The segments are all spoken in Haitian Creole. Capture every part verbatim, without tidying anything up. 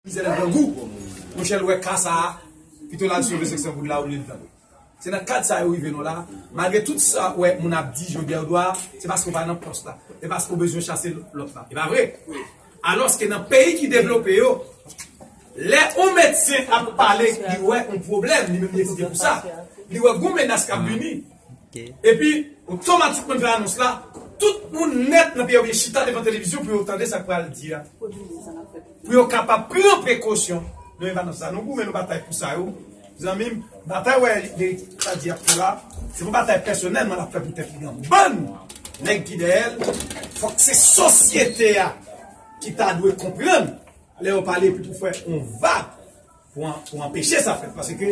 Mizè nan grangou. Monchè, l wè ka sa a, pito l al sove senk san goud la olye l tann. Se nan kad sa yo rive nou la. Malgre tout sa, wè, moun ap di jodi a, yo dwa, se paske w pa nan pòs la. E paske w bezwen chase lòt la. E pa vre? Alòske nan peyi ki devlope yo, lè yon medsen ap pale, li wè yon pwoblèm, li menm li etidye pou sa. Li wè gon menas k ap vini. Epi, otomatikman fè anons la, tout moun nèt nan peyi a oblije chita devan televizyon pou yo tande sa k pral di a. Pou yo kapab pran prekosyon. Nou, e pa nan sa nou goumen, nou batay pou sa yo. Zanmi m, batay wè li ta di ap fè la, se pa batay pèsonèlman l ap fè pou tèt li, nan bann nèg ki dèyè l. Fòk se sosyete a ki ta dwe konprann lè yo pale epi pou fè yon vag pou, an- pou anpeche sa fèt. Paske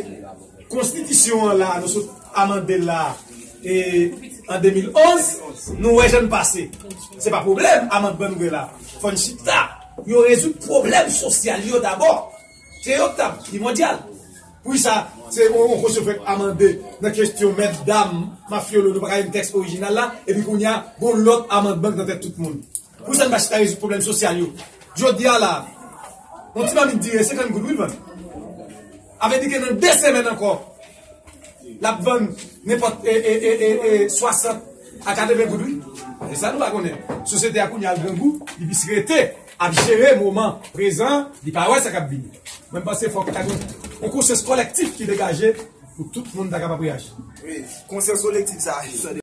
konstitisyon an la, nou sot amande l la e, an de mil onz, nou wè jan l pase. Se pa pwoblèm, amandman nou gen la. Fò n chita pou yo rezoud pwoblèm sosyal yo dabò. Se yo k t ap primòdyal. Poukisa se yon, yon konstitisyon fèk amande nan kesyon mèt dam, mafyolo, nou pa ka jwenn tèks orijinal la, epi kounye a, gon lòt amandman k nan tèt tout moun. Poukisa n pa chita rezoud pwoblèm sosyal yo? Jodi a la, yon ti mamit diri senkant goud wi l vann. Avè di ke nan de semèn ankò, l ap vann nenpòt e, e, e, e, e, swasant a katreven goud wi. E sa nou pa konnen. Sosyete a kounye a grangou, li plis rete ap jere moman prezan, li pa wè sa k ap vini. Mwen, m panse fòk ta gen yon konsyans kolektif ki degaje pou tout moun ta kapab reyaji. Wi, konsyans kolektif sa.